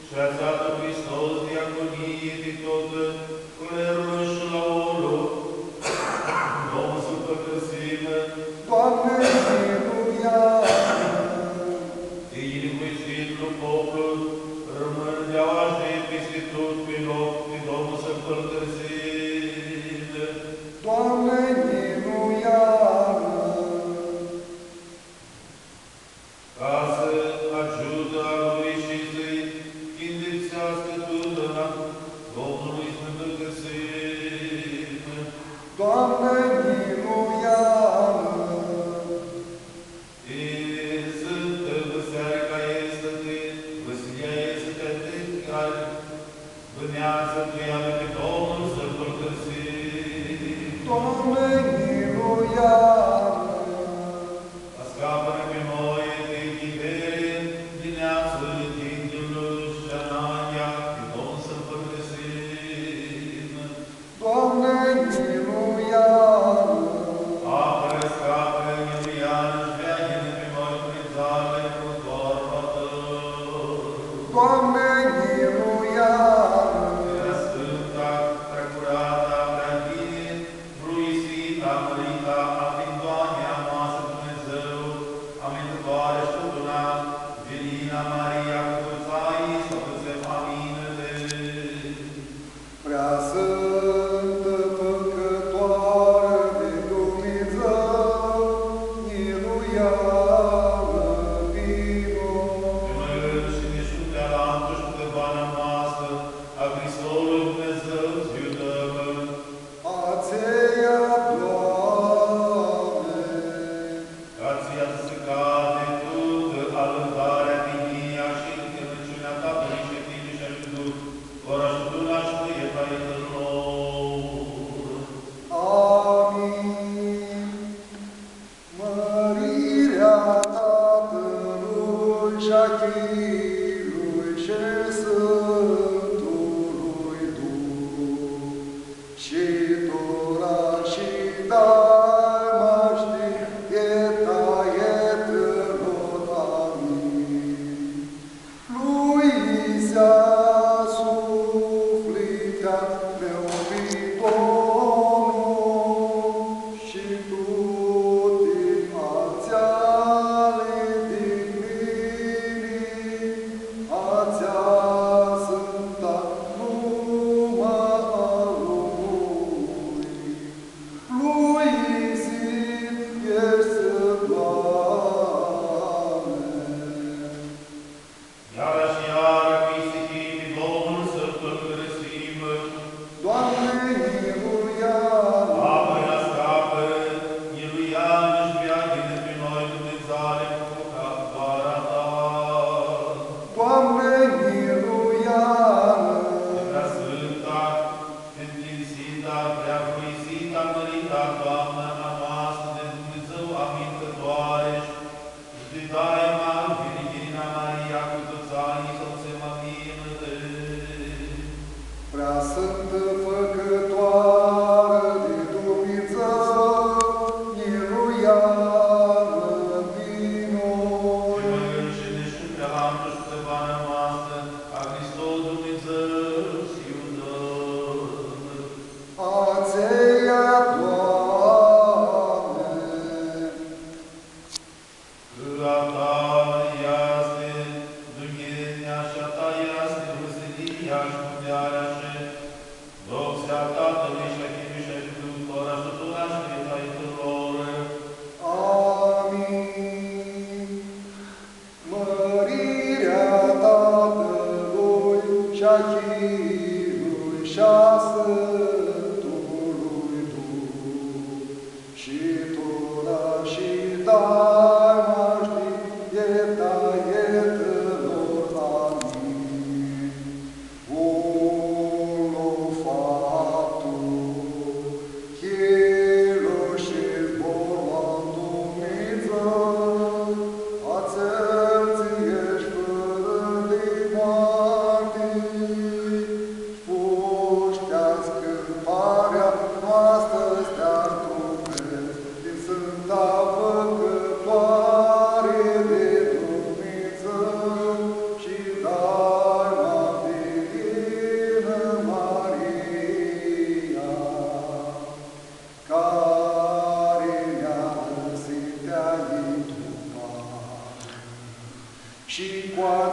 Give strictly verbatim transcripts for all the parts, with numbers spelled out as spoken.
shi atsea tu Hristos diaconii ti tut clerul shi laolu. Domnul s-lu pãlãcãrsim. Doamne, miluea-nã! Ti yinicuitsit lu poplu, rãmãn di aoa shi pisti tut pi loc, ti Domnul s-lu pãlãcãrsim. Doamne, miluea-nã! Ca s-agiutã a lui shi s-lji chindipseascã tutã, Domnului s-nã pãlãcãrsim. Doamne, miluea-nã! Ti Sãmtã Bisearicã easti, ti Vãsilia easti, ti atãt cari bãneadzã tu ea, ti Domnul s-lu pãlãcãrsim. Doamne, miluea-nã! Ascapã-nã pi noi ti chiveri di neamtsã, di dinlu shi anangea, ti Domnul s-lu pãlãcãrsim. Doamne, miluea-nã! Apãrã, ascapã-nã, miluea-nã shi veaglji-nã pi noi tu mãndzãli cu dorlu a Tãu. Doamne, miluea-nã! Ti sãmta, prea curata, prea ghini vruisita, mãrita, atindoanea a noastrã Dumnidzã, amintãtoari shi tutuna, Virginea Maria, cu tuts ayish, cu tuti faminjli. Preasãmtã Fãcãtoarã di Dumnidzã, miluea-nã pi noi. Pi noi înșine și pe alantu și pe bana noastră, a Hristului Dumnidzã, s-iudãm. A Tsia, Doamne. Ca Tsia s-cadã tutã alãvdarea, tinjia shi ncljinãciunea a Tatãlui shi a Fiilui shi a Sãmtului Duh, tora shi tutuna shi tu eternitatea a eternitilor. Amin. Mãrirea Tatãlui shi a Hiljlui shi a Sãmtului Duh, shi tora shi daima shi tu eternitatea a eternitilor. Amin. Luisea suflitlu a meu pi Domnul, shi tuti atseali di mini, atsea sãntu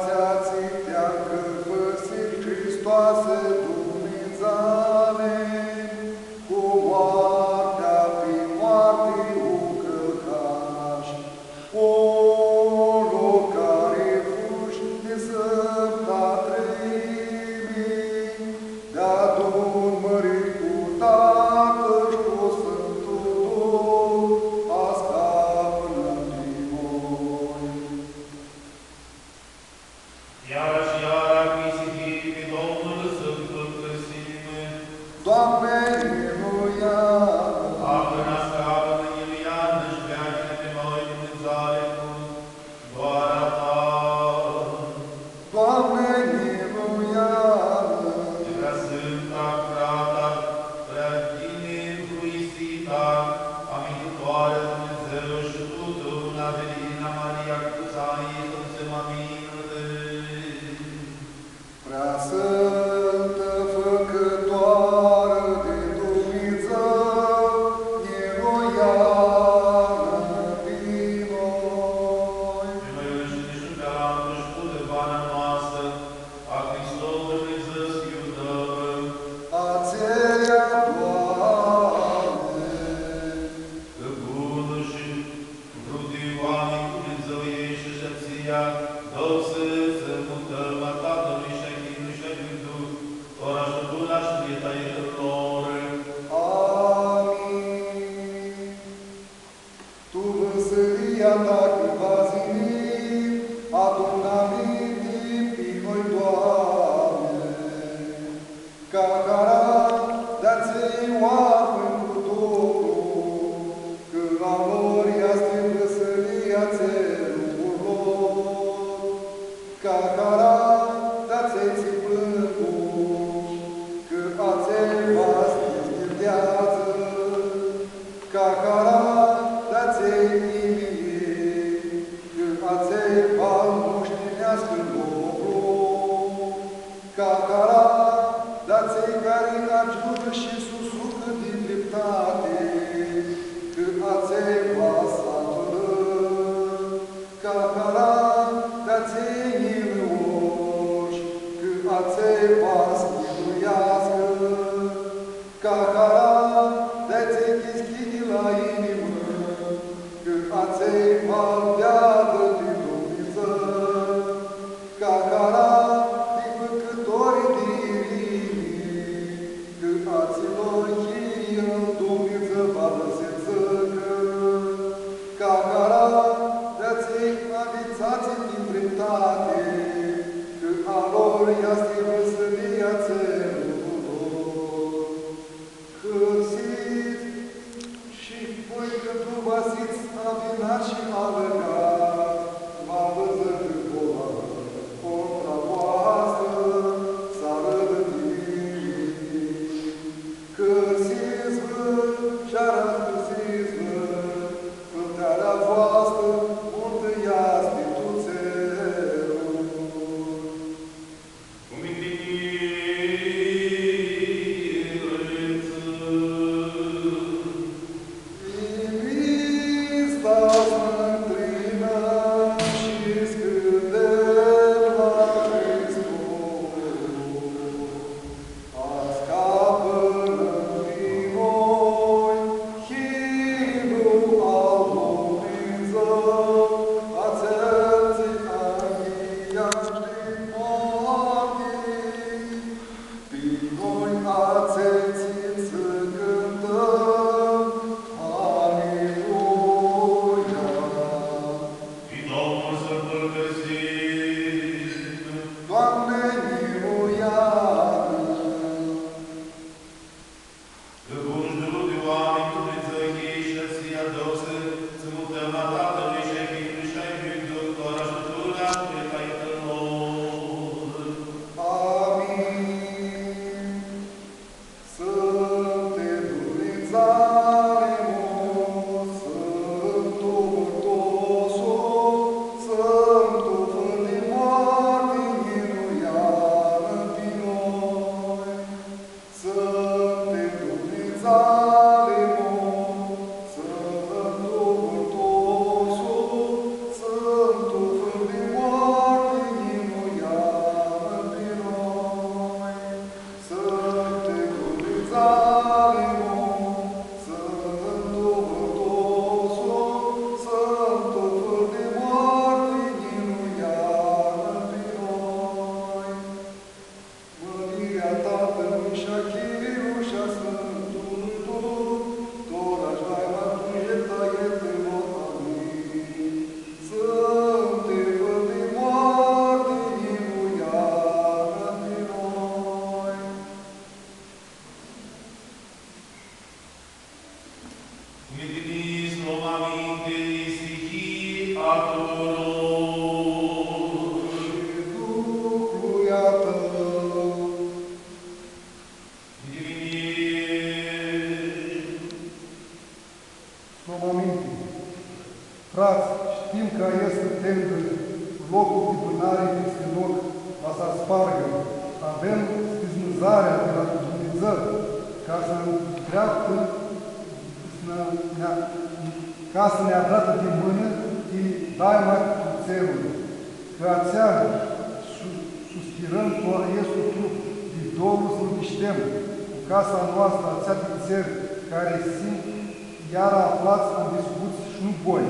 Atsea tsi ti-acãrpãsit, Hristoase Dumnidzale, cu moartea pi moarti u cãlcash, cu lucrari fush di Sãmta Trãimi, deadun mãrit cu Tatãl shi cu Sãmtul Duh, ascapã-nã pi noi. Iara shi iara cu isihiri pi Domnul s-lu pãlãcãrsim. Doamne, njiluea-nã! Apãrã-nã, ascapã-nã, njiluea-nã shi veaclji-nã pi noi, Dumnidzale, cu doara ta. Doamne, njiluea-nã! Di preasãmta, curata, preayinhruisita, amintãtoarea a Dumnidzã shi tutã lumea, Virginea Maria, cu tuts anjlji, s-u dzãtsem amin. Preasãmtã Fãcãtoarã di Dumnidzã, njiluea-nã pi noi. Pi noi înșine și pe alantul și cu de bana noastră, a Hristos Dumnidzã s-lj-u dãm. A tsia, Doamne. Cã bunã shi vruti oaminj cu Dumnidzã easti shi a tsia, dãu-tsã s-mutãm a Tatãlui shi a Hiljlui shi a Sãmtului Duh, tora shi totna shi tu veclji a veclor. Amin. Tu vãsilia ta cãndu va s-yinj, adu-nã aminti pi noi, Doamne. Ca hara di atselj oarfãnj cu Duhlu, cã a lor easti vãsilia a tserlor. Ca hara di atselj tsi plãngu, cã atselj va s-dizghirdeadzã. Ca hara di atselj imili, cã atselj va mushtineascã loclu. Ca hara di atselj cari agiurã shi susucã di driptati, cã atselj va s-apãrã. Ca hara di atselj njilãoshi, cã atselj va s-njiluiascã. Ca hara di atselj dishcljisi la inimã, cã atselj va-l veadã pi Dumnidzã. Ca hara di fãcãtorlji di irini, cã atsilor hilj Dumnidzã va lã si dzãcã. Ca hara di atselj avitsats ti driptati, cã a lor easti vãsilia a tserlor. Hãrsits shi voi Loclu di bãnari pisti loc va s-aspargã. Avem stizmãzarea di la Dumnidzã ca s-nã adratã, s-nã, nã, ca s-nã adratã di mãnã ti daima tu tserlu. Cã atsea s-u, s-u schirãm tu aestu trup di dorlu s-nã vishtem cu casa noastrã, atsea di tser, cari s-him iara aflats andisputs sh-nu goi.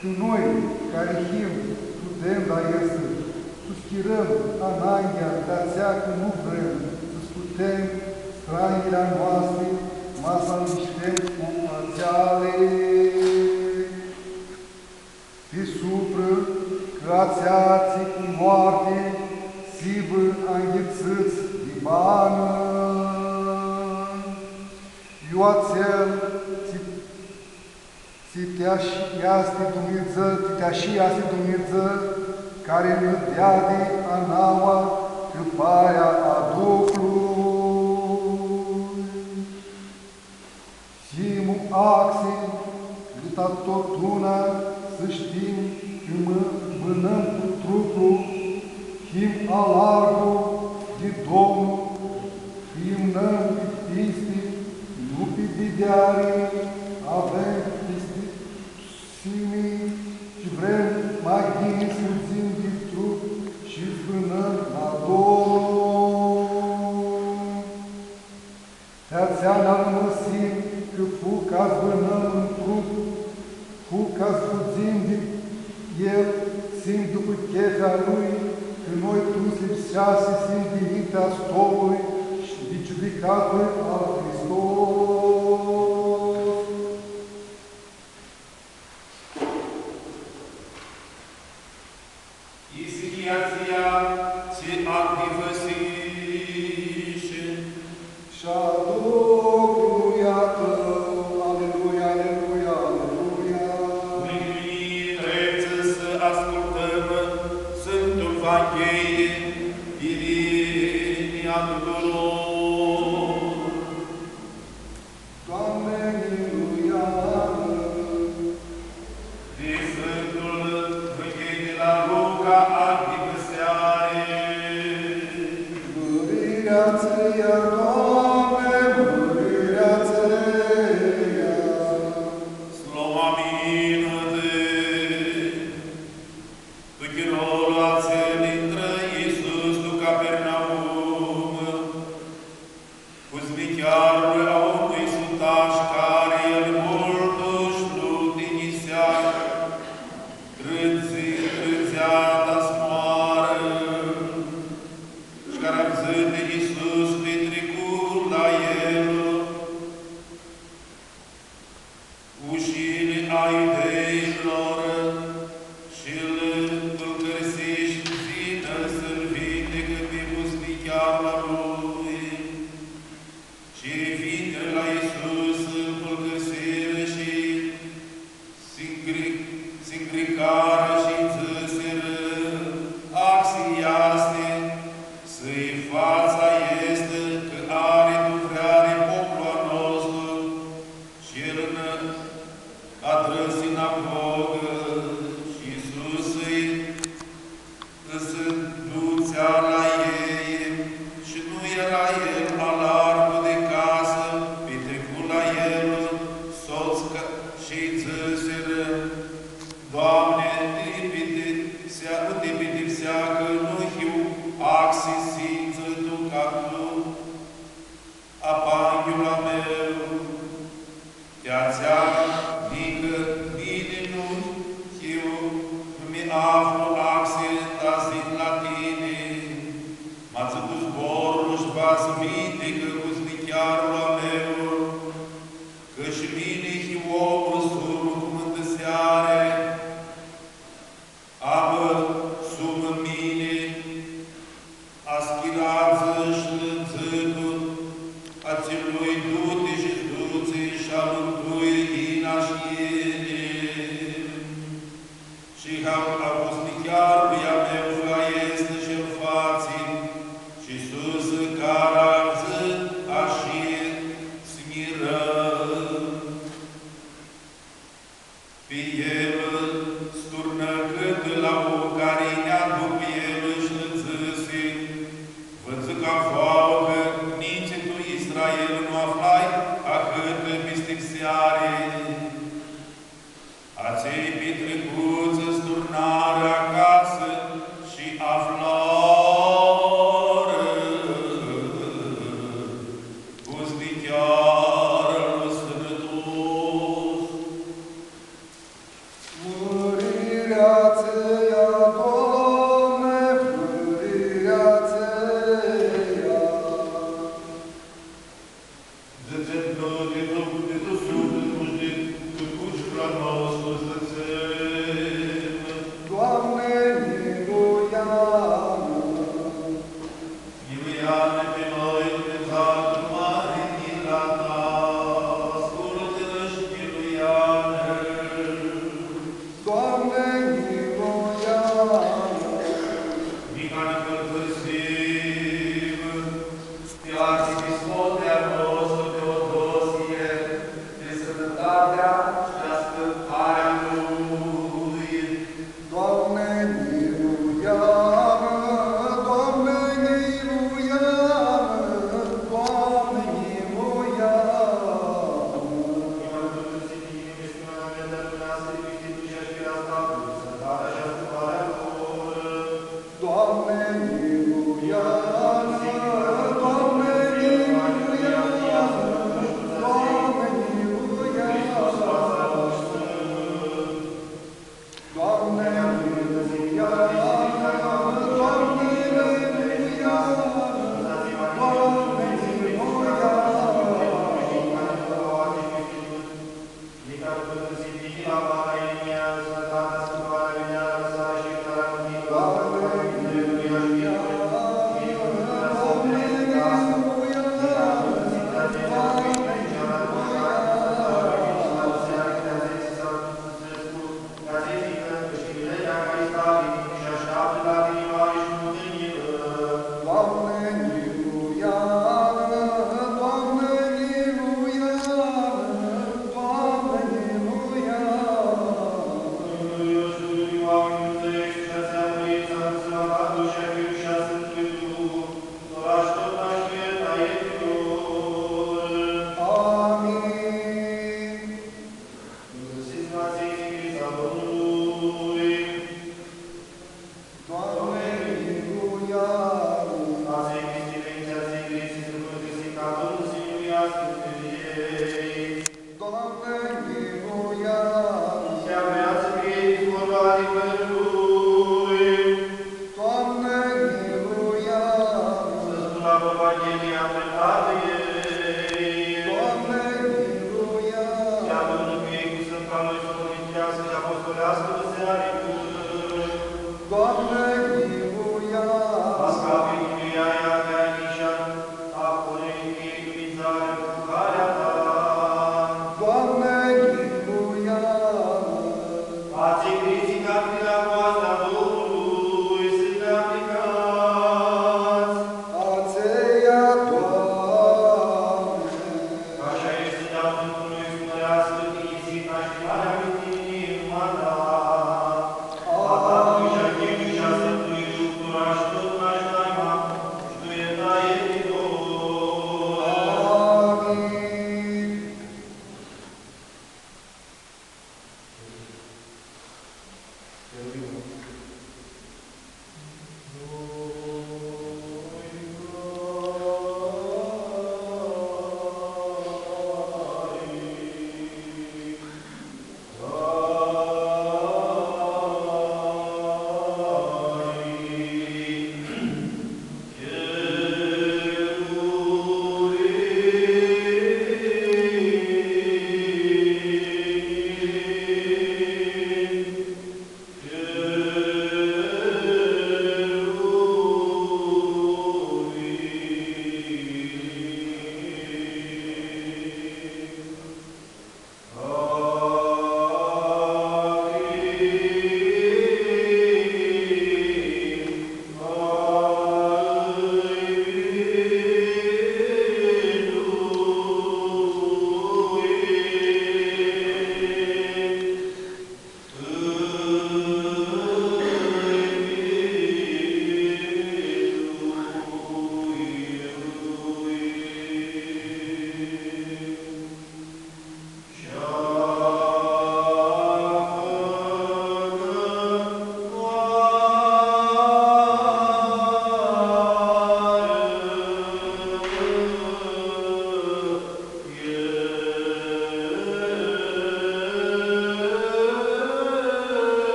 Cã noi, cari him, putem, da, easti, s-u schirãm ananghea, di atsea cã nu vrem s-scutem stranghili a noastri, ma s-andishtem cu atseali. Ti suprã, cã atseali cu moarti s-hibã anghitsãts di banã. Iu atsel tsi, tsi ti ashi easti Dumnidzã, tsi ti ashi easti Dumnidzã, cari nã deadi a naua cãparea a Duhului. Simu axi, cãtã totuna s-shtim cã mã-, mãnãm cu truplu, him alargu di Domnul, cã imnãm pi pisti, nu pi videari, avem pistisimi shi vrem ma ghini s-fudzim di trup shi s-bãnãm la Domnul. Ti atsea nã armãsim cã fu ca s-bãnãm tu trup, fu ca s-fudzim di el, s-him dupã chefea lui, cã noi tuts lipseashti s-him dinãintea stolului shi di giudicatã al Hristos. Isi atsia tsi andivãsishi. Shi a Duhului a tãu. Aleluia, aleluia, aleluia. Mãni treptsã s-ascultãm Sãmtul Vanghelie, irini a tuturor. Doamne, miluia-nã! Di Sãmtul Vanghelie di la Luca, andivãseari. Mãrirea a Tsãia, Doamne, mãrirea a Tsãia! S-lom aminti. Tu chirolu atsel intrã Iisus tu Capernaum. Cuzmichearlu a unui sutash cari el multu sh-lu tinjisea, trãdzi-, trãdzea ta s-moarã, sh-cara avdzãtã Iisus pitricu la el. Ushili a iudeilor, shi-l pãlcãrsi shi dzãsi s-lu vindicã pi cuzmichearlu a lui. Shi vinirã la Iisus, s-lu pãlcãrsirã shi s-ngri-, s-ngricarã shi dzãsirã: Axi easti, s-lji fats aestã, cã ari tu vreari poplu a nostru. Shi el nã adrã sinagogã shi Iisus s-dutsea la elj shi nu